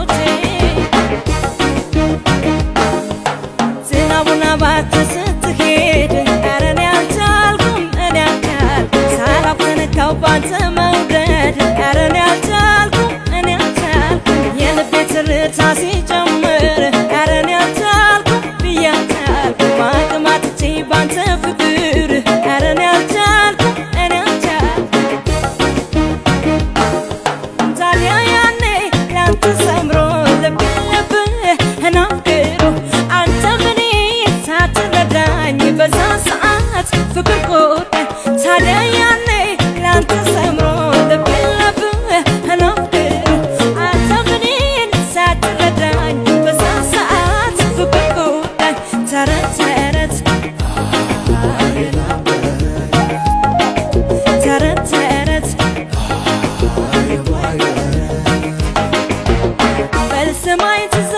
ናፍቆቴ። ዝናቡን አባተ ስትሄድ ኧረ እኔ አልቻልኩም፣ እኔ አልቻልኩም፣ ሳላውቅ ተነካሁ ባንተ መውደድ። ኧረ እኔ አልቻልኩም፣ እኔ አልቻልኩም፣ የልቤ ትርታ ሲጨምር ኧረ እኔ አልቻልኩም ብዬ አልቻልኩም፣ አቅም አጥቼ ባንተ ፍቅር። ኧረ እኔ አልቻልኩም፣ እኔ አልቻልኩም። ታዲያ ያኔ ላንተ ሰምሮ ልቤ ልብህን አፍቅሮ አንተ ምን ሳትረዳኝ በዛ ሰዓት ፍቅር ቆጠ። ታዲያ ያኔ ላንተ ሰምሮ ልቤ ልብህን አፍቅሮ አንተ ምን ሳትረዳኝ በዛ ሰዓት ፍቅር ቆጠ። ተረት ተረት ተረት ተረት በል ስማኝ ትዝ